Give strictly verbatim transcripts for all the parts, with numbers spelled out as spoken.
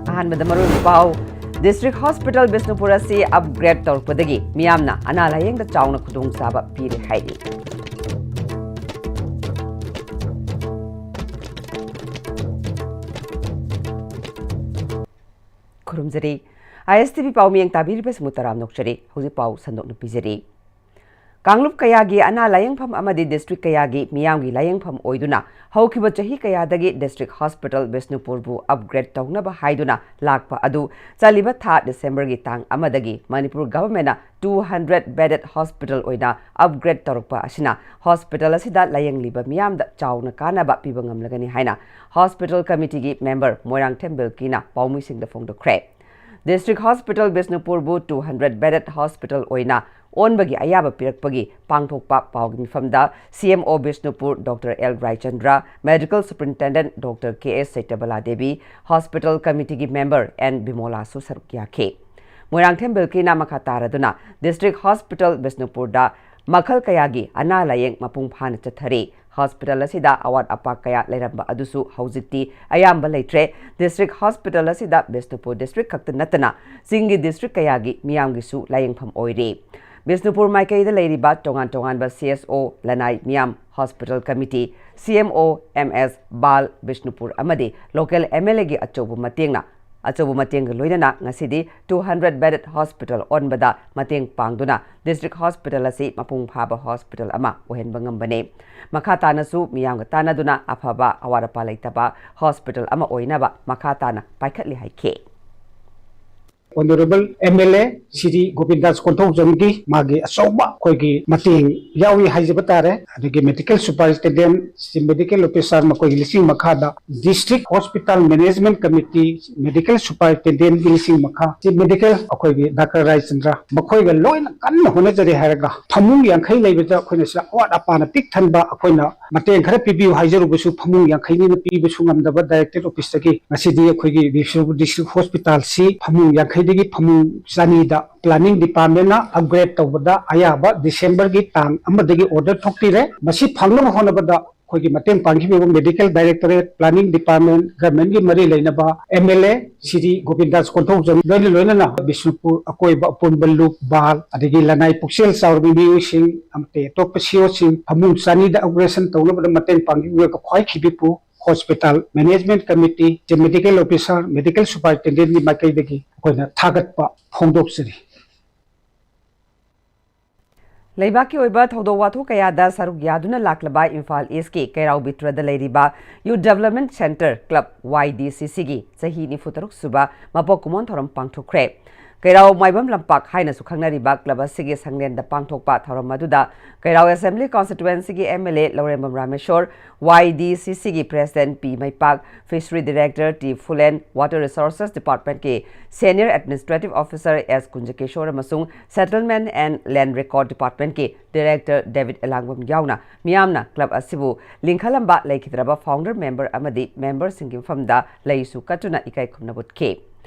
ꯑꯍꯥꯟꯕꯗ ꯃꯔꯨꯑꯣꯏꯕ ꯄꯥꯎ꯫ District Hospital ꯕꯤꯁꯅꯨꯄꯨꯔ ꯑꯁꯤ upgrade ꯇꯧꯔꯛꯄꯗꯒꯤ ꯃꯤꯌꯥꯝꯅ ꯑꯅꯥ ꯂꯥꯌꯦꯡꯗ ꯆꯥꯎꯅ ꯈꯨꯗꯣꯡꯆꯥꯕ ꯄꯤꯔꯦ ꯍꯥꯏꯔꯤ꯫ ꯈꯨꯔꯨꯝꯖꯔꯤ꯫ ISTV ꯄꯥꯎ ꯃꯤꯌꯦꯡ ꯇꯥꯕꯤꯔꯤꯕꯁꯤꯡꯕꯨ ꯇꯔꯥꯝꯅ ꯑꯣꯛꯆꯔꯤ꯫ ꯍꯧꯖꯤꯛ ꯄꯥꯎ ꯁꯟꯗꯣꯛꯅ ꯄꯤꯖꯔꯤ꯫ ꯀꯥꯡꯂꯨꯞ ꯀꯌꯥꯒꯤ ꯑꯅꯥ ꯂꯥꯌꯦꯡꯐꯝ ꯑꯃꯗꯤ district ꯀꯌꯥꯒꯤ ꯃꯤꯌꯥꯝꯒꯤ ꯂꯥꯌꯦꯡꯐꯝ ꯑꯣꯏꯗꯨꯅ ꯍꯧꯈꯤꯕ ꯆꯍꯤ ꯀꯌꯥꯗꯒꯤ District Hospital ꯕꯤꯁꯅꯨꯄꯨꯔꯕꯨ upgrade ꯇꯧꯅꯕ ꯍꯥꯏꯗꯨꯅ ꯂꯥꯛꯄ ꯑꯗꯨ ꯆꯠꯂꯤꯕ ꯊꯥ Decemberꯒꯤ ꯇꯥꯡ ꯑꯃꯗꯒꯤ Manipur governmentꯅ two hundred bedded hospital ꯑꯣꯏꯅ upgrade ꯇꯧꯔꯛꯄ ꯑꯁꯤꯅ hospital ꯑꯁꯤꯗ ꯂꯥꯌꯦꯡꯂꯤꯕ ꯃꯤꯌꯥꯝꯗ ꯆꯥꯎꯅ ꯀꯥꯟꯅꯕ ꯄꯤꯕ ꯉꯝꯂꯒꯅꯤ ꯍꯥꯏꯅ hospital committeeꯒꯤ member ꯃꯣꯏꯔꯥꯡꯊꯦꯝ ꯕꯤꯜꯀꯤꯅ ꯄꯥꯎꯃꯤꯁꯤꯡꯗ ꯐꯣꯡꯗꯣꯛꯈ꯭ꯔꯦ꯫ District Hospital ꯕꯤꯁꯅꯨꯄꯨꯔꯕꯨ two hundred bedded hospital ꯑꯣꯏꯅ ꯑꯣꯟꯕꯒꯤ ꯑꯌꯥꯕ ꯄꯤꯔꯛꯄꯒꯤ ꯄꯥꯡꯊꯣꯛꯄ ꯄꯥꯎꯒꯤ ꯃꯤꯐꯝꯗ CMO Bishnupur Doctor L Raichandra, Medical Superintendent Doctor K S ꯁꯩꯇꯕꯂꯥ Devi, hospital committeeꯒꯤ member N ꯕꯤꯃꯣꯂꯥꯁꯨ ꯁꯔꯨꯛ ꯌꯥꯈꯤ꯫ ꯃꯣꯏꯔꯥꯡꯊꯦꯝ ꯕꯤꯜꯀꯤꯅ ꯃꯈꯥ ꯇꯥꯔꯗꯨꯅ District Hospital ꯕꯤꯁꯅꯨꯄꯨꯔꯗ ꯃꯈꯜ ꯀꯌꯥꯒꯤ ꯑꯅꯥ ꯂꯥꯌꯦꯡ ꯃꯄꯨꯡ ꯐꯥꯅ ꯆꯠꯊꯔꯤ꯫ Hospital ꯑꯁꯤꯗ ꯑꯋꯥꯠ ꯑꯄꯥ ꯀꯌꯥ ꯂꯩꯔꯝꯕ ꯑꯗꯨꯁꯨ ꯍꯧꯖꯤꯛꯇꯤ ꯑꯌꯥꯝꯕ ꯂꯩꯇ꯭ꯔꯦ꯫ District Hospital ꯑꯁꯤꯗ ꯕꯤꯁꯅꯨꯄꯨꯔ district ꯈꯛꯇ ꯅꯠꯇꯅ ꯆꯤꯡꯒꯤ district ꯀꯌꯥꯒꯤ ꯃꯤꯌꯥꯝꯒꯤꯁꯨ ꯂꯥꯌꯦꯡꯐꯝ ꯑꯣꯏꯔꯤ꯫ ꯕꯤꯁꯅꯨꯄꯨꯔ ꯃꯥꯏꯀꯩꯗ ꯂꯩꯔꯤꯕ ꯇꯣꯉꯥꯟ ꯇꯣꯉꯥꯟꯕ CSO, ꯂꯅꯥꯏ ꯃꯤꯌꯥꯝ, hospital committee, CMO MS ꯕꯥꯜ ꯕꯤꯁꯅꯨꯄꯨꯔ ꯑꯃꯗꯤ local MLAꯒꯤ ꯑꯆꯧꯕ ꯃꯇꯦꯡꯅ, ꯑꯆꯧꯕ ꯃꯇꯦꯡꯒ ꯂꯣꯏꯅꯅ ꯉꯁꯤꯗꯤ two hundred bedded hospital ꯑꯣꯟꯕꯗ ꯃꯇꯦꯡ ꯄꯥꯡꯗꯨꯅ district hospital ꯑꯁꯤ ꯃꯄꯨꯡ ꯐꯥꯕ hospital ꯑꯃ ꯑꯣꯏꯍꯟꯕ ꯉꯝꯕꯅꯤ꯫ ꯃꯈꯥ ꯇꯥꯅꯁꯨ ꯃꯤꯌꯥꯝꯒ ꯇꯥꯟꯅꯗꯨꯅ ꯑꯐꯕ, ꯑꯋꯥꯠ ꯑꯄꯥ ꯂꯩꯇꯕ hospital ꯑꯃ ꯑꯣꯏꯅꯕ ꯃꯈꯥ ꯇꯥꯅ ꯄꯥꯏꯈꯠꯂꯤ ꯍꯥꯏꯈꯤ꯫ Honourable MLA ꯁ꯭ꯔꯤ ꯒꯣꯕꯤꯟꯗꯥꯁ ꯀꯣꯟꯊꯧꯖꯝꯒꯤ ꯃꯥꯒꯤ ꯑꯆꯧꯕ ꯑꯩꯈꯣꯏꯒꯤ ꯃꯇꯦꯡ ꯌꯥꯎꯏ ꯍꯥꯏꯖꯕ ꯇꯥꯔꯦ꯫ ꯑꯗꯒꯤ medical superintendent, ꯁꯤ medical officer ꯃꯈꯣꯏꯒꯤ ꯂꯤꯁꯤꯡ ꯃꯈꯥꯗ District Hospital Management Committee, medical superintendentꯒꯤ ꯂꯤꯁꯤꯡ ꯃꯈꯥ, ꯁꯤ medical ꯑꯩꯈꯣꯏꯒꯤ ꯗꯥꯛꯇꯔ ꯔꯥꯏꯆꯟꯗ꯭ꯔ, ꯃꯈꯣꯏꯒ ꯂꯣꯏꯅ ꯀꯟꯅ ꯍꯣꯠꯅꯖꯔꯤ ꯍꯥꯏꯔꯒ ꯐꯃꯨꯡ ꯌꯥꯡꯈꯩ ꯂꯩꯕꯗ ꯑꯩꯈꯣꯏꯅ ꯁꯤꯗ ꯑꯋꯥꯠ ꯑꯄꯥꯅ ꯄꯤꯛ ꯊꯟꯕ, ꯑꯩꯈꯣꯏꯅ ꯃꯇꯦꯡ ꯈꯔ ꯄꯤꯕꯤꯌꯨ ꯍꯥꯏꯖꯔꯨꯕꯁꯨ ꯐꯃꯨꯡ ꯌꯥꯡꯈꯩꯅꯤꯅ ꯄꯤꯕꯁꯨ ꯉꯝꯗꯕ director officeꯇꯒꯤ ꯉꯁꯤꯗꯤ ꯑꯩꯈꯣꯏꯒꯤ ꯕꯤꯁꯅꯨꯄꯨꯔ district hospitalꯁꯤ ꯐꯃꯨꯡ ꯌꯥꯡꯈꯩ ꯁꯤꯗꯒꯤ ꯐꯃꯨꯡ ꯆꯅꯤꯗ planning departmentꯅ upgrade ꯇꯧꯕꯗ ꯑꯌꯥꯕ Decemberꯒꯤ ꯇꯥꯡ ꯑꯃꯗꯒꯤ order ꯊꯣꯛꯄꯤꯔꯦ꯫ ꯃꯁꯤ ꯐꯪꯅꯕ ꯍꯣꯠꯅꯕꯗ ꯑꯩꯈꯣꯏꯒꯤ ꯃꯇꯦꯡ ꯄꯥꯡꯈꯤꯕ medical directorate, planning department, governmentꯒꯤ ꯃꯔꯤ ꯂꯩꯅꯕ MLA ꯁ꯭ꯔꯤ ꯒꯣꯕꯤꯟꯗꯥꯁ ꯀꯣꯟꯊꯧꯖꯝ ꯂꯣꯏꯅ ꯂꯣꯏꯅꯅ ꯕꯤꯁꯅꯨꯄꯨꯔ ꯑꯀꯣꯏꯕ ꯑꯄꯨꯟꯕ ꯂꯨꯞ, ꯕꯥꯜ, ꯑꯗꯒꯤ ꯂꯅꯥꯏ ꯄꯨꯛꯆꯦꯜ ꯆꯥꯎꯔꯕ ꯃꯤꯑꯣꯏꯁꯤꯡ ꯑꯃꯗꯤ ꯑꯇꯣꯞꯄ CEOꯁꯤꯡ ꯐꯃꯨꯡ ꯆꯅꯤꯗ upgradation ꯇꯧꯅꯕꯗ ꯃꯇꯦꯡ ꯄꯥꯡꯕꯤꯕ ꯈ꯭ꯋꯥꯏ ꯈꯤꯕꯤꯄꯨ hospital management committee, medical officer, medical superintendentꯀꯤ ꯃꯥꯏꯀꯩꯗꯒꯤ ꯑꯩꯈꯣꯏꯅ ꯊꯥꯒꯠꯄ ꯐꯣꯡꯗꯣꯛꯆꯔꯤ꯫ ꯂꯩꯕꯥꯛꯀꯤ ꯑꯣꯏꯕ ꯊꯧꯗꯣꯛ ꯋꯥꯊꯣꯛ ꯀꯌꯥꯗ ꯁꯔꯨꯛ ꯌꯥꯗꯨꯅ ꯂꯥꯛꯂꯕ ꯏꯝꯐꯥꯜ ꯏꯁꯀꯤ ꯀꯩꯔꯥꯎ ꯕꯤꯇ꯭ꯔꯗ ꯂꯩꯔꯤꯕ Youth Development Centre Club, YDCCꯒꯤ ꯆꯍꯤ ꯅꯤꯐꯨ ꯇꯔꯨꯛ ꯁꯨꯕ ꯃꯄꯣꯛ ꯀꯨꯝꯑꯣꯟ ꯊꯧꯔꯝ ꯄꯥꯡꯊꯣꯛꯈ꯭ꯔꯦ꯫ ꯀꯩꯔꯥꯎ ꯃꯥꯏꯕꯝ ꯂꯝꯄꯥꯛ ꯍꯥꯏꯅꯁꯨ ꯈꯪꯅꯔꯤꯕ ꯀ꯭ꯂꯕ ꯑꯁꯤꯒꯤ ꯁꯪꯂꯦꯟꯗ ꯄꯥꯡꯊꯣꯛꯄ ꯊꯧꯔꯝ ꯑꯗꯨꯗ ꯀꯩꯔꯥꯎ ꯑꯦꯁꯦꯝꯕ꯭ꯂꯤ ꯀꯣꯟꯁꯇꯤꯇ꯭ꯋꯦꯟꯁꯤꯒꯤ MLA ꯂꯧꯔꯦꯝꯕꯝ ꯔꯥꯃꯦꯁꯣꯔ, YDCCꯒꯤ President P Meipak, Fishery Director T Phulen, Water Resources Departmentꯀꯤ Senior Administrative Officer S Kunjakishor ꯑꯃꯁꯨꯡ Settlement and Land Record Departmentꯀꯤ Director ꯗꯦꯕꯤꯠ ꯑꯦꯂꯥꯡꯕꯝ ꯌꯥꯎꯅ ꯃꯤꯌꯥꯝꯅ ꯀ꯭ꯂꯕ ꯑꯁꯤꯕꯨ ꯂꯤꯡꯈꯠꯂꯝꯕ ꯂꯩꯈꯤꯗ꯭ꯔꯕ founder member ꯑꯃꯗꯤ memberꯁꯤꯡꯒꯤ ꯃꯐꯝꯗ ꯂꯩꯁꯨ ꯀꯠꯇꯨꯅ ꯏꯀꯥꯏ ꯈꯨꯝꯅꯕ ꯎꯠꯈꯤ꯫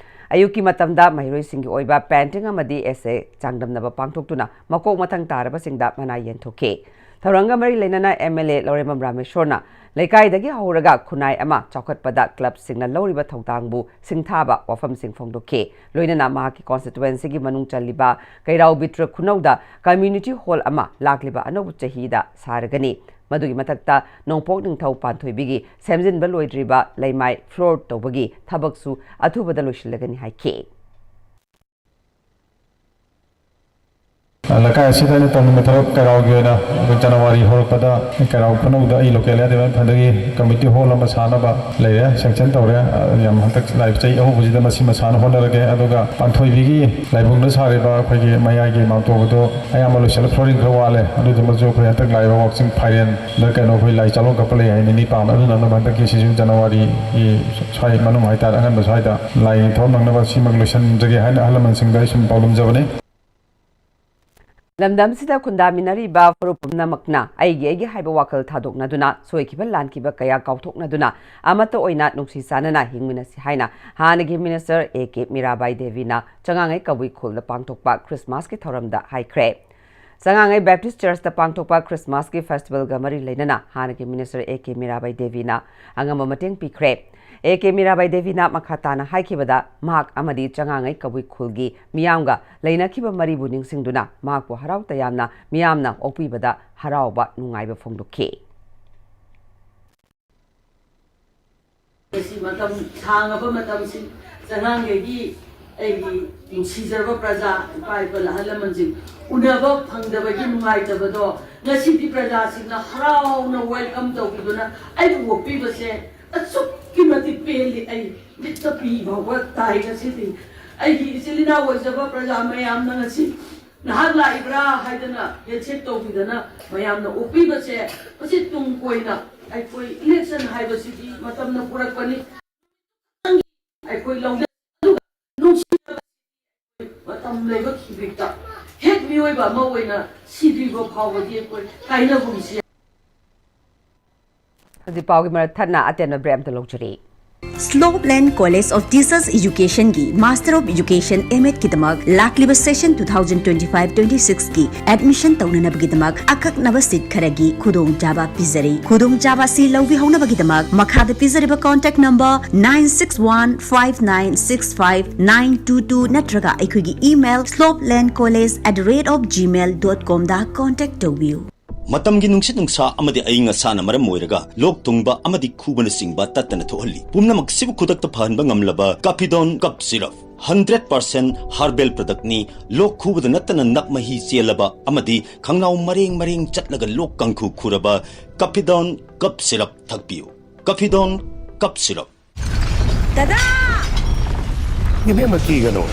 ꯑꯌꯨꯛꯀꯤ ꯃꯇꯝꯗ ꯃꯍꯩꯔꯣꯏꯁꯤꯡꯒꯤ ꯑꯣꯏꯕ painting ꯑꯃꯗꯤ essay ꯆꯥꯡꯗꯝꯅꯕ ꯄꯥꯡꯊꯣꯛꯇꯨꯅ ꯃꯀꯣꯛ ꯃꯊꯪ ꯇꯥꯔꯕꯁꯤꯡꯗ ꯃꯅꯥ ꯌꯦꯟꯊꯣꯛꯈꯤ꯫ ꯊꯧꯔꯝꯒ ꯃꯔꯤ ꯂꯩꯅꯅ MLA ꯂꯧꯔꯦꯝꯕꯝ ꯔꯥꯃꯦꯁꯣꯔꯅ ꯂꯩꯀꯥꯏꯗꯒꯤ ꯍꯧꯔꯒ ꯈꯨꯟꯅꯥꯏ ꯑꯃ ꯆꯥꯎꯈꯠꯄꯗ ꯀ꯭ꯂꯕꯁꯤꯡꯅ ꯂꯧꯔꯤꯕ ꯊꯧꯗꯥꯡꯕꯨ ꯁꯤꯡꯊꯥꯕ ꯋꯥꯐꯝꯁꯤꯡ ꯐꯣꯡꯗꯣꯛꯈꯤ꯫ ꯂꯣꯏꯅꯅ ꯃꯍꯥꯛꯀꯤ ꯀꯣꯟꯁꯇꯤꯇ꯭ꯋꯦꯟꯁꯤꯒꯤ ꯃꯅꯨꯡ ꯆꯜꯂꯤꯕ ꯀꯩꯔꯥꯎ ꯕꯤꯇ꯭ꯔ ꯈꯨꯅꯧꯗ community hall ꯑꯃ ꯂꯥꯛꯂꯤꯕ ꯑꯅꯧꯕ ꯆꯍꯤꯗ ꯁꯥꯔꯒꯅꯤ꯫ ꯃꯗꯨꯒꯤ ꯃꯊꯛꯇ ꯅꯣꯡꯄꯣꯛ ꯅꯤꯡꯊꯧ ꯄꯥꯟꯊꯣꯏꯕꯤꯒꯤ ꯁꯦꯝꯖꯤꯟꯕ ꯂꯣꯏꯗ꯭ꯔꯤꯕ ꯂꯩꯃꯥꯏ floor ꯇꯧꯕꯒꯤ ꯊꯕꯛꯁꯨ ꯑꯊꯨꯕꯗ ꯂꯣꯏꯁꯤꯜꯂꯒꯅꯤ ꯍꯥꯏꯈꯤ꯫ ꯂꯩꯀꯥꯏ ꯑꯁꯤꯗ ꯑꯩꯅ ꯇꯧꯅꯤꯡꯕ ꯊꯕꯛ ꯀꯩꯔꯥꯎꯒꯤ ꯑꯣꯏꯅ ꯑꯩꯈꯣꯏ ꯖꯅꯋꯥꯔꯤ ꯍꯧꯔꯛꯄꯗ ꯀꯩꯔꯥꯎ ꯈꯨꯅꯧꯗ ꯑꯩ local health development fund ꯗꯒꯤ community hall ꯑꯃ ꯁꯥꯅꯕ ꯂꯩꯔꯦ, sanction ꯇꯧꯔꯦ꯫ ꯌꯥꯝ ꯍꯟꯗꯛ ꯂꯥꯛꯏꯕ ꯆꯍꯤ ꯑꯍꯨꯝꯁꯤꯗ ꯃꯁꯤꯃ ꯁꯥꯅ ꯍꯣꯠꯅꯔꯒꯦ꯫ ꯑꯗꯨꯒ ꯄꯥꯟꯊꯣꯏꯕꯤꯒꯤ ꯂꯥꯏꯕꯨꯡꯗ ꯁꯥꯔꯤꯕ ꯑꯩꯈꯣꯏꯒꯤ ꯃꯌꯥꯏꯒꯤ ꯃꯥꯡꯇꯣꯞ ꯑꯗꯣ ꯑꯌꯥꯝꯕ ꯂꯣꯏꯁꯤꯜꯂ flooring ꯈꯔ ꯋꯥꯠꯂꯦ꯫ ꯑꯗꯨꯗꯨꯃꯁꯨ ꯑꯩꯈꯣꯏ ꯍꯟꯗꯛ ꯂꯥꯛꯏꯕ ꯋꯥꯛꯆꯤꯡ ꯐꯥꯏꯔꯦꯟꯗ ꯀꯩꯅꯣ ꯑꯩꯈꯣꯏ ꯂꯥꯏ ꯆꯥꯂꯣꯡ ꯀꯠꯄ ꯂꯩ ꯍꯥꯏ, ꯅꯤꯅꯤ ꯄꯥꯟꯕ, ꯑꯗꯨ ꯅꯪꯅꯕ ꯍꯟꯗꯛꯀꯤ ꯁꯤꯁꯨ ꯖꯅꯋꯥꯔꯤꯒꯤ ꯁ꯭ꯋꯥꯏ ꯃꯅꯨꯡ ꯍꯥꯏꯇꯥꯔꯦ, ꯑꯉꯟꯕ ꯁ꯭ꯋꯥꯏꯗ ꯂꯥꯏ ꯊꯧꯔꯝ ꯅꯪꯅꯕ ꯁꯤꯃꯛ ꯂꯣꯏꯁꯤꯟꯖꯒꯦ ꯍꯥꯏꯅ ꯑꯍꯜ ꯂꯃꯟꯁꯤꯡꯗ ꯑꯩ ꯁꯨꯝ ꯄꯥꯎꯗꯝꯖꯕꯅꯤ꯫ ꯂꯝꯗꯝꯁꯤꯗ ꯈꯨꯟꯗꯥꯃꯤꯟꯅꯔꯤꯕ ꯐꯨꯔꯨꯞ ꯄꯨꯝꯅꯃꯛꯅ ꯑꯩꯒꯤ ꯑꯩꯒꯤ ꯍꯥꯏꯕ ꯋꯥꯈꯜ ꯊꯥꯗꯣꯛꯅꯗꯨꯅ, ꯁꯣꯏꯈꯤꯕ ꯂꯥꯟꯈꯤꯕ ꯀꯌꯥ ꯀꯥꯎꯊꯣꯛꯅꯗꯨꯅ, ꯑꯃꯠꯇ ꯑꯣꯏꯅ ꯅꯨꯡꯁꯤ ꯆꯥꯟꯅꯅ ꯍꯤꯡꯃꯤꯟꯅꯁꯤ ꯍꯥꯏꯅ ꯍꯥꯟꯅꯒꯤ ꯃꯤꯅꯤꯁꯇꯔ ꯑꯦ ꯀꯦ ꯃꯤꯔꯥꯕꯥꯏ ꯗꯦꯕꯤꯅ ꯆꯉꯥꯡꯉꯩ ꯀꯕꯨꯏ ꯈꯨꯜꯗ ꯄꯥꯡꯊꯣꯛꯄ ꯈ꯭ꯔꯤꯁꯃꯥꯁꯀꯤ ꯊꯧꯔꯝꯗ ꯍꯥꯏꯈ꯭ꯔꯦ꯫ ꯆꯉꯥꯡꯉꯩ ꯕꯦꯞꯇꯤꯁ ꯆꯔꯆꯇ ꯄꯥꯡꯊꯣꯛꯄ ꯈ꯭ꯔꯤꯁꯃꯥꯁꯀꯤ ꯐꯦꯁꯇꯤꯚꯦꯜꯒ ꯃꯔꯤ ꯂꯩꯅꯅ ꯍꯥꯟꯅꯒꯤ ꯃꯤꯅꯤꯁꯇꯔ ꯑꯦ ꯀꯦ ꯃꯤꯔꯥꯕꯥꯏ ꯗꯦꯕꯤꯅ ꯑꯉꯝꯕ ꯃꯇꯦꯡ ꯄꯤꯈ꯭ꯔꯦ꯫ ꯑꯦ ꯀꯦ ꯃꯤꯔꯥꯕꯥꯏ ꯗꯦꯕꯤꯅ ꯃꯈꯥ ꯇꯥꯅ ꯍꯥꯏꯈꯤꯕꯗ, ꯃꯍꯥꯛ ꯑꯃꯗꯤ ꯆꯉꯥꯡꯉꯩ ꯀꯕꯨꯏ ꯈꯨꯜꯒꯤ ꯃꯤꯌꯥꯝꯒ ꯂꯩꯅꯈꯤꯕ ꯃꯔꯤꯕꯨ ꯅꯤꯡꯁꯤꯡꯗꯨꯅ ꯃꯍꯥꯛꯄꯨ ꯍꯔꯥꯎ ꯇꯌꯥꯝꯅ ꯃꯤꯌꯥꯝꯅ ꯑꯣꯛꯄꯤꯕꯗ ꯍꯔꯥꯎꯕ ꯅꯨꯡꯉꯥꯏꯕ ꯐꯣꯡꯗꯣꯛꯈꯤ꯫ ꯉꯁꯤ ꯃꯇꯝ ꯁꯥꯡꯉꯕ ꯃꯇꯝꯁꯤ ꯆꯉꯥꯡꯒꯩꯒꯤ ꯑꯩꯒꯤ ꯅꯨꯡꯁꯤꯖꯔꯕ ꯄ꯭ꯔꯖꯥ, ꯏꯄꯥ ꯏꯄꯜ ꯑꯍꯜ ꯂꯃꯟꯁꯤꯡ ꯎꯅꯕ ꯐꯪꯗꯕꯒꯤ ꯅꯨꯡꯉꯥꯏꯇꯕꯗꯣ ꯉꯁꯤꯗꯤ ꯄ꯭ꯔꯖꯥꯁꯤꯡꯅ ꯍꯔꯥꯎꯅ welcome ꯇꯧꯕꯤꯗꯨꯅ ꯑꯩꯕꯨ ꯑꯣꯛꯄꯤꯕꯁꯦ ꯑꯁꯨꯛꯀꯤ ꯃꯇꯤꯛ ꯄꯦꯜꯂꯤ꯫ ꯑꯩ ꯃꯤꯠꯇ ꯄꯤ ꯐꯥꯎꯕ ꯇꯥꯏ ꯉꯁꯤꯗꯤ꯫ ꯑꯩꯒꯤ ꯏꯆꯤꯜ ꯏꯅꯥꯎ ꯑꯣꯏꯖꯕ ꯄ꯭ꯔꯖꯥ ꯃꯌꯥꯝꯅ ꯉꯁꯤ ꯅꯍꯥꯛ ꯂꯥꯛꯏꯕ꯭ꯔꯥ ꯍꯥꯏꯗꯅ handshake ꯇꯧꯕꯤꯗꯅ ꯃꯌꯥꯝꯅ ꯑꯣꯛꯄꯤꯕꯁꯦ, ꯃꯁꯤ ꯇꯨꯡ ꯀꯣꯏꯅ ꯑꯩꯈꯣꯏ election ꯍꯥꯏꯕꯁꯤꯗꯤ ꯃꯇꯝꯅ ꯄꯨꯔꯛꯄꯅꯤ꯫ ꯑꯩꯈꯣꯏ ꯂꯧꯅ-, ꯑꯗꯨꯒ ꯅꯨꯡꯁꯤꯅꯕ ꯃꯇꯝ ꯂꯩꯕ ꯈꯤꯕꯤꯛꯇ ꯍꯦꯛ ꯃꯤꯑꯣꯏꯕ ꯑꯃ ꯑꯣꯏꯅ ꯁꯤꯗ꯭ꯔꯤꯕ ꯐꯥꯎꯕꯗꯤ ꯑꯩꯈꯣꯏ ꯀꯥꯏꯅꯒꯨꯝꯁꯤ꯫ ꯍꯧꯖꯤꯛ ꯄꯥꯎꯒꯤ ꯃꯔꯛ ꯊꯠꯅ ꯑꯇꯦꯟꯕ break ꯑꯃꯇ ꯂꯧꯖꯔꯤ꯫ Slopeland College of Teachers Educationꯒꯤ Master of Education M.Edꯀꯤꯗꯃꯛ ꯂꯥꯛꯂꯤꯕ session two thousand twenty five twenty sixꯀꯤ admission ꯇꯧꯅꯅꯕꯒꯤꯗꯃꯛ ꯑꯀꯛꯅꯕ seat ꯈꯔꯒꯤ ꯈꯨꯗꯣꯡꯆꯥꯕ ꯄꯤꯖꯔꯤ꯫ ꯈꯨꯗꯣꯡꯆꯥꯕ ꯑꯁꯤ ꯂꯧꯕꯤꯍꯧꯅꯕꯒꯤꯗꯃꯛ ꯃꯈꯥꯗ ꯄꯤꯖꯔꯤꯕ contact number nine six one five nine six five nine two two ꯅꯠꯇ꯭ꯔꯒ ꯑꯩꯈꯣꯏꯒꯤ email slopelandcollege at the rate of gmail dot comꯗ contact ꯇꯧꯕꯤꯌꯨ꯫ ꯃꯇꯝꯒꯤ ꯅꯨꯡꯁꯤꯠ ꯅꯨꯡꯁꯥ ꯑꯃꯗꯤ ꯑꯏꯪ ꯑꯁꯥꯅ ꯃꯔꯝ ꯑꯣꯏꯔꯒ ꯂꯣꯛ ꯊꯨꯡꯕ ꯑꯃꯗꯤ ꯈꯨꯕꯅꯆꯤꯡꯕ ꯇꯠꯇꯅ ꯊꯣꯛꯍꯜꯂꯤ꯫ ꯄꯨꯝꯅꯃꯛꯁꯤꯕꯨ ꯈꯨꯗꯛꯇ ꯐꯍꯟꯕ ꯉꯝꯂꯕ Caphidone Cough Syrup, hundred percent herbal productꯅꯤ꯫ ꯂꯣꯛ ꯈꯨꯕꯗ ꯅꯠꯇꯅ ꯅꯞ ꯃꯍꯤ ꯆꯦꯜꯂꯕ ꯑꯃꯗꯤ ꯈꯪꯅꯥꯎ ꯃꯔꯦꯡ ꯃꯔꯦꯡ ꯆꯠꯂꯒ ꯂꯣꯛ ꯀꯥꯡꯈꯨ ꯈꯨꯔꯕ Caphidone Cough Syrup ꯊꯛꯄꯤꯌꯨ꯫ Caphidone Cough Syrup꯫ ꯗꯗꯥ! ꯏꯕꯦꯝꯃ, ꯀꯤꯒꯅꯨ,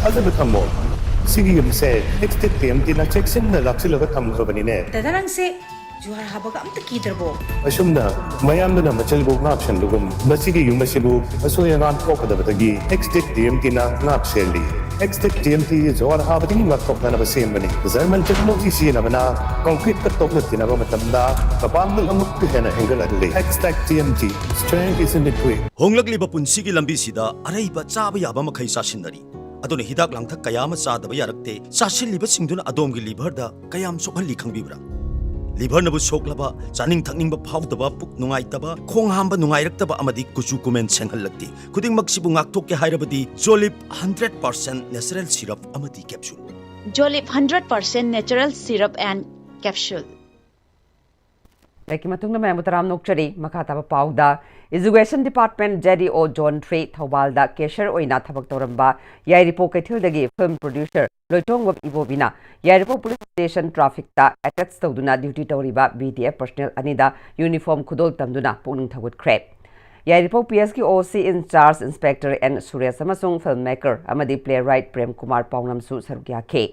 ꯊꯥꯖꯕ ꯊꯝꯃꯣ꯫ ꯁꯤꯒꯤ ꯌꯨꯝꯁꯦ ꯑꯦꯛꯁ ꯗꯦꯠ ꯇꯤ ꯑꯦꯝ ꯇꯤꯅ ꯆꯦꯛꯁꯤꯟꯅ ꯂꯥꯛꯁꯤꯜꯂꯒ ꯊꯝꯈ꯭ꯔꯕꯅꯤꯅꯦ꯫ ꯗꯗꯥ, ꯅꯪꯁꯦ ꯖꯨꯍꯥꯔ ꯍꯥꯕꯒ ꯑꯝꯇ ꯀꯤꯗ꯭ꯔꯕꯣ? ꯑꯁꯨꯝꯅ ꯃꯌꯥꯝꯗꯨꯅ ꯃꯆꯜꯕꯨ ꯉꯥꯛ ꯁꯦꯟꯕꯒꯨꯝ, ꯃꯁꯤꯒꯤ ꯌꯨꯝ ꯑꯁꯤꯕꯨ ꯑꯁꯣꯏ ꯑꯉꯥꯝ ꯊꯣꯛꯀꯗꯕꯗꯒꯤ ꯑꯦꯛꯁ ꯗꯦꯠ ꯇꯤ ꯑꯦꯝ ꯇꯤꯅ ꯉꯥꯛ ꯁꯦꯜꯂꯤ꯫ X-Tech T M T ꯖꯋꯥꯔ ꯍꯥꯕꯗꯒꯤ ꯉꯥꯛꯊꯣꯛꯅꯅꯕ ꯁꯦꯝꯕꯅꯤ꯫ German technology ꯁꯤꯖꯤꯟꯅꯕꯅ concrete ꯀ ꯇꯣꯛꯅ ꯇꯤꯟꯅꯕ ꯃꯇꯝꯗ ꯃꯄꯥꯡꯒꯜ ꯑꯃꯨꯛꯀ ꯍꯦꯟꯅ ꯍꯦꯟꯒꯠꯍꯜꯂꯤ꯫ X-Tech T M T, strength is in the grit. ꯍꯣꯡꯂꯛꯂꯤꯕ ꯄꯨꯟꯁꯤꯒꯤ ꯂꯝꯕꯤꯁꯤꯗ ꯑꯔꯩꯕ ꯆꯥꯕ ꯌꯥꯕ ꯃꯈꯩ ꯆꯥꯁꯤꯟꯅꯔꯤ꯫ ꯑꯗꯨꯅ ꯍꯤꯗꯥꯛ ꯂꯥꯡꯊꯛ ꯀꯌꯥ ꯑꯃ ꯆꯥꯗꯕ ꯌꯥꯔꯛꯇꯦ꯫ ꯆꯥꯁꯤꯜꯂꯤꯕꯁꯤꯡꯗꯨꯅ ꯑꯗꯣꯝꯒꯤ liver ꯗ ꯀꯌꯥꯝ ꯁꯣꯛꯍꯜꯂꯤ ꯈꯪꯕꯤꯕ꯭ꯔꯥ? Liver ꯅꯕꯨ ꯁꯣꯛꯂꯕ, ꯆꯥꯅꯤꯡ ꯊꯛꯅꯤꯡꯕ ꯐꯥꯎꯗꯕ, ꯄꯨꯛ ꯅꯨꯡꯉꯥꯏꯇꯕ, ꯈꯣꯡ ꯍꯥꯝꯕ ꯅꯨꯡꯉꯥꯏꯔꯛꯇꯕ ꯑꯃꯗꯤ ꯀꯨꯆꯨ ꯀꯨꯃꯦꯟ ꯁꯦꯡꯍꯜꯂꯛꯇꯦ꯫ ꯈꯨꯗꯤꯡꯃꯛꯁꯤꯕꯨ ꯉꯥꯛꯊꯣꯛꯀꯦ ꯍꯥꯏꯔꯕꯗꯤ Jolib hundred percent natural syrup ꯑꯃꯗꯤ capsule꯫ Jolib hundred percent natural syrup and capsule꯫ ꯂꯩꯀꯤ ꯃꯇꯨꯡꯗ ꯃꯌꯥꯝꯕꯨ ꯇꯔꯥꯝꯅ ꯑꯣꯛꯆꯔꯤ꯫ ꯃꯈꯥ ꯇꯥꯕ ꯄꯥꯎꯗ, Education Department, J D O Zone three, ꯊꯧꯕꯥꯜꯗ cashier ꯑꯣꯏꯅ ꯊꯕꯛ ꯇꯧꯔꯝꯕ ꯌꯥꯏꯔꯤꯄꯣꯛ ꯀꯩꯊꯦꯜꯗꯒꯤ film producer ꯂꯣꯏꯇꯣꯡꯕꯝ ꯏꯕꯣꯕꯤꯅ ꯌꯥꯏꯔꯤꯄꯣꯛ police station traffic ꯇ attach ꯇꯧꯗꯨꯅ duty ꯇꯧꯔꯤꯕ B D F personnel ꯑꯅꯤꯗ uniform ꯈꯨꯗꯣꯜ ꯇꯝꯗꯨꯅ ꯄꯨꯛꯅꯤꯡ ꯊꯧꯒꯠꯈ꯭ꯔꯦ꯫ ꯌꯥꯏꯔꯤꯄꯣꯛ P S ꯀꯤ O C in charge Inspector N Suresh ꯑꯃꯁꯨꯡ filmmaker ꯑꯃꯗꯤ playwright ꯄ꯭ꯔꯦꯝ ꯀꯨꯃꯥꯔ ꯄꯥꯎꯅꯝꯁꯨ ꯁꯔꯨꯛ ꯌꯥꯈꯤ꯫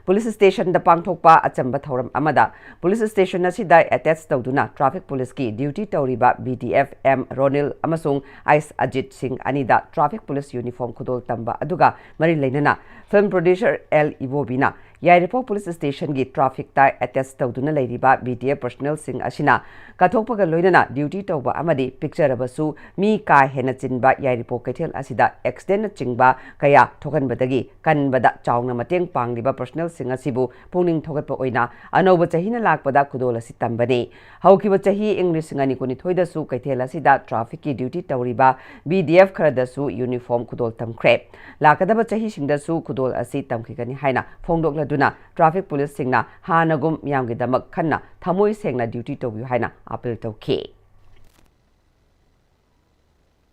Police station ꯗ ꯄꯥꯡꯊꯣꯛꯄ ꯑꯆꯝꯕ ꯊꯧꯔꯝ ꯑꯃꯗ police station ꯑꯁꯤꯗ attach ꯇꯧꯗꯨꯅ traffic police ꯀꯤ duty ꯇꯧꯔꯤꯕ B D F M ꯔꯣꯅꯤꯜ ꯑꯃꯁꯨꯡ ꯑꯥꯏꯁ ꯑꯖꯤꯠ ꯁꯤꯡ ꯑꯅꯤꯗ traffic police uniform ꯈꯨꯗꯣꯜ ꯇꯝꯕ ꯑꯗꯨꯒ ꯃꯔꯤ ꯂꯩꯅꯅ film producer L ꯏꯕꯣꯕꯤꯅ ꯌꯥꯏꯔꯤꯄꯣꯛ police station ꯒꯤ traffic ꯇ attach ꯇꯧꯗꯨꯅ ꯂꯩꯔꯤꯕ B D F personnel ꯁꯤꯡ ꯑꯁꯤꯅ ꯀꯠꯊꯣꯛꯄꯒ ꯂꯣꯏꯅꯅ duty ꯇꯧꯕ ꯑꯃꯗꯤ ꯄꯤꯛꯆꯔꯕꯁꯨ ꯃꯤ ꯀꯥ ꯍꯦꯟꯅ ꯆꯤꯟꯕ ꯌꯥꯏꯔꯤꯄꯣꯛ ꯀꯩꯊꯦꯜ ꯑꯁꯤꯗ accident ꯅꯆꯤꯡꯕ ꯀꯌꯥ ꯊꯣꯛꯍꯟꯕꯗꯒꯤ ꯀꯟꯕꯗ ꯆꯥꯎꯅ ꯃꯇꯦꯡ ꯄꯥꯡꯂꯤꯕ personnel ꯁꯤꯡ ꯑꯁꯤꯕꯨ ꯄꯨꯛꯅꯤꯡ ꯊꯧꯒꯠꯄ ꯑꯣꯏꯅ ꯑꯅꯧꯕ ꯆꯍꯤꯅ ꯂꯥꯛꯄꯗ ꯈꯨꯗꯣꯜ ꯑꯁꯤ ꯇꯝꯕꯅꯤ꯫ ꯍꯧꯈꯤꯕ ꯆꯍꯤ ꯏꯪ ꯂꯤꯁꯤꯡ ꯑꯅꯤ ꯀꯨꯟꯅꯤꯊꯣꯏꯗꯁꯨ ꯀꯩꯊꯦꯜ ꯑꯁꯤꯗ traffic ꯀꯤ duty ꯇꯧꯔꯤꯕ B D F ꯈꯔꯗꯁꯨ uniform ꯈꯨꯗꯣꯜ ꯇꯝꯈ꯭ꯔꯦ꯫ ꯂꯥꯛꯀꯗꯕ ꯆꯍꯤꯁꯤꯡꯗꯁꯨ ꯈꯨꯗꯣꯜ ꯑꯁꯤ ꯇꯝꯈꯤꯒꯅꯤ ꯍꯥꯏꯅ ꯐꯣꯡꯗꯣꯛꯂꯗꯨꯅ traffic police ꯁꯤꯡꯅ ꯍꯥꯟꯅꯒꯨꯝ ꯃꯤꯌꯥꯝꯒꯤꯗꯃꯛ ꯈꯟꯅ ꯊꯃꯣꯏ ꯁꯦꯡꯅ duty ꯇꯧꯕꯤꯌꯨ ꯍꯥꯏꯅ appeal ꯇꯧꯈꯤ꯫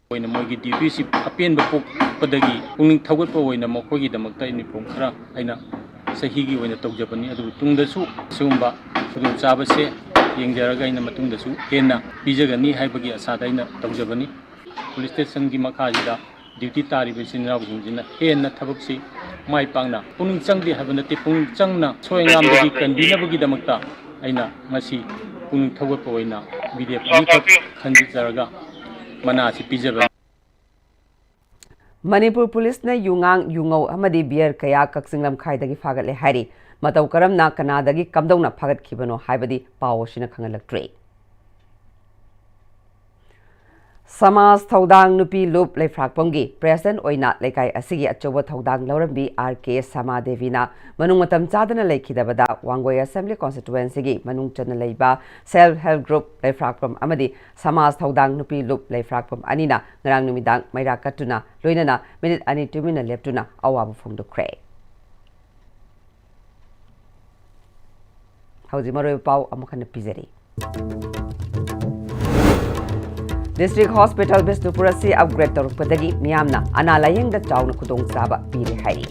ꯑꯣꯏꯅ ꯃꯣꯏꯒꯤ duty ꯁꯤ ꯑꯄꯦꯟꯕ ꯄꯣꯛꯄꯗꯒꯤ ꯄꯨꯛꯅꯤꯡ ꯊꯧꯒꯠꯄ ꯑꯣꯏꯅ ꯃꯈꯣꯏꯒꯤꯗꯃꯛꯇ uniform ꯈꯔ ꯑꯩꯅ ꯆꯍꯤꯒꯤ ꯑꯣꯏꯅ ꯇꯧꯖꯕꯅꯤ꯫ ꯑꯗꯨꯕꯨ ꯇꯨꯡꯗꯁꯨ ꯁꯤꯒꯨꯝꯕ ꯈꯨꯗꯣꯡꯆꯥꯕꯁꯦ ꯌꯦꯡꯖꯔꯒ ꯑꯩꯅ ꯃꯇꯨꯡꯗꯁꯨ ꯍꯦꯟꯅ ꯄꯤꯖꯒꯅꯤ ꯍꯥꯏꯕꯒꯤ ꯑꯁꯥꯗ ꯑꯩꯅ ꯇꯧꯖꯕꯅꯤ꯫ Police station ꯒꯤ ꯃꯈꯥꯁꯤꯗ duty ꯇꯥꯔꯤꯕ ꯏꯆꯤꯟ ꯏꯅꯥꯎꯁꯤꯡꯁꯤꯅ ꯍꯦꯟꯅ ꯊꯕꯛꯁꯤ ꯃꯥꯏ ꯄꯥꯛꯅ, ꯄꯨꯛꯅꯤꯡ ꯆꯪꯗꯦ ꯍꯥꯏꯕ ꯅꯠꯇꯦ, ꯄꯨꯛꯅꯤꯡ ꯆꯪꯅ ꯁꯣꯏ ꯉꯥꯝꯗꯒꯤ ꯀꯟꯕꯤꯅꯕꯒꯤꯗꯃꯛꯇ ꯑꯩꯅ ꯉꯁꯤ ꯄꯨꯛꯅꯤꯡ ꯊꯧꯒꯠꯄ ꯑꯣꯏꯅ B D F ꯑꯅꯤꯈꯛ ꯈꯟꯖꯔꯒ ꯃꯅꯥ ꯑꯁꯤ ꯄꯤꯖꯕꯅꯤ꯫ ꯃꯅꯤꯄꯨꯔ ꯄꯨꯂꯤꯁꯅ ꯌꯨꯉꯥꯡ, ꯌꯨꯉꯧ ꯑꯃꯗꯤ ꯕꯤꯌꯔ ꯀꯌꯥ ꯀꯛꯆꯤꯡ ꯂꯝꯈꯥꯏꯗꯒꯤ ꯐꯥꯒꯠꯂꯦ ꯍꯥꯏꯔꯤ꯫ ꯃꯇꯧ ꯀꯔꯝꯅ, ꯀꯅꯥꯗꯒꯤ, ꯀꯝꯗꯧꯅ ꯐꯥꯒꯠꯈꯤꯕꯅꯣ ꯍꯥꯏꯕꯗꯤ ꯄꯥꯎ ꯑꯁꯤꯅ ꯈꯪꯍꯜꯂꯛꯇ꯭ꯔꯤ꯫ ꯁꯃꯥꯖ ꯊꯧꯗꯥꯡ ꯅꯨꯄꯤ ꯂꯨꯞ ꯂꯩꯐ꯭ꯔꯥꯛꯄꯝꯒꯤ ꯄ꯭ꯔꯦꯁꯤꯗꯦꯟꯠ ꯑꯣꯏꯅ ꯂꯩꯀꯥꯏ ꯑꯁꯤꯒꯤ ꯑꯆꯧꯕ ꯊꯧꯗꯥꯡ ꯂꯧꯔꯝꯕꯤ ꯑꯥꯔ ꯀꯦ ꯁꯃꯥ ꯗꯦꯕꯤꯅ ꯃꯅꯨꯡ ꯃꯇꯝ ꯆꯥꯗꯅ ꯂꯩꯈꯤꯗꯕꯗ ꯋꯥꯡꯒꯣꯏ ꯑꯦꯁꯦꯝꯕ꯭ꯂꯤ ꯀꯣꯟꯁꯇꯤꯇ꯭ꯋꯦꯟꯁꯤꯒꯤ ꯃꯅꯨꯡ ꯆꯟꯅ ꯂꯩꯕ ꯁꯦꯜꯐ ꯍꯦꯜꯞ ꯒ꯭ꯔꯨꯞ ꯂꯩꯐ꯭ꯔꯥꯛꯄꯝ ꯑꯃꯗꯤ ꯁꯃꯥꯖ ꯊꯧꯗꯥꯡ ꯅꯨꯄꯤ ꯂꯨꯞ ꯂꯩꯐ꯭ꯔꯥꯛꯄꯝ ꯑꯅꯤꯅ ꯉꯔꯥꯡ ꯅꯨꯃꯤꯗꯥꯡ ꯃꯩꯔꯥ ꯀꯠꯇꯨꯅ ꯂꯣꯏꯅꯅ ꯃꯤꯅꯤꯠ ꯑꯅꯤ ꯇꯨꯃꯤꯟꯅ ꯂꯦꯞꯇꯨꯅ ꯑꯋꯥꯕ ꯐꯣꯡꯗꯣꯛꯈ꯭ꯔꯦ꯫ ꯍꯧꯖꯤꯛ ꯃꯔꯨꯑꯣꯏꯕ ꯄꯥꯎ ꯑꯃꯨꯛ ꯍꯟꯅ ꯄꯤꯖꯔꯤ꯫ ꯗꯤꯁꯇ꯭ꯔꯤꯛ ꯍꯣꯁꯄꯤꯇꯥꯜ ꯕꯤꯁꯅꯨꯄꯨꯔ ꯑꯁꯤ ꯑꯞꯒ꯭ꯔꯦꯗ ꯇꯧꯔꯛꯄꯗꯒꯤ ꯃꯤꯌꯥꯝꯅ ꯑꯅꯥ ꯂꯥꯌꯦꯡꯗ ꯆꯥꯎꯅ ꯈꯨꯗꯣꯡꯆꯥꯕ ꯄꯤꯔꯦ ꯍꯥꯏꯔꯤ꯫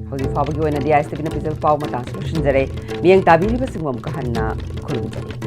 ꯍꯧꯖꯤꯛ ꯐꯥꯎꯕꯒꯤ ꯑꯣꯏꯅꯗꯤ ꯑꯥꯏ ꯑꯦꯁ ꯇꯤ ꯚꯤꯅ ꯄꯤꯖꯕ ꯄꯥꯎ ꯃꯇꯥꯡꯁꯤ ꯂꯣꯏꯁꯤꯟꯖꯔꯦ꯫ ꯃꯤꯠꯌꯦꯡ ꯇꯥꯕꯤꯔꯤꯕꯁꯤꯡꯕꯨ ꯑꯃꯨꯛꯀ ꯍꯟꯅ ꯈꯨꯔꯨꯝꯖꯔꯤ꯫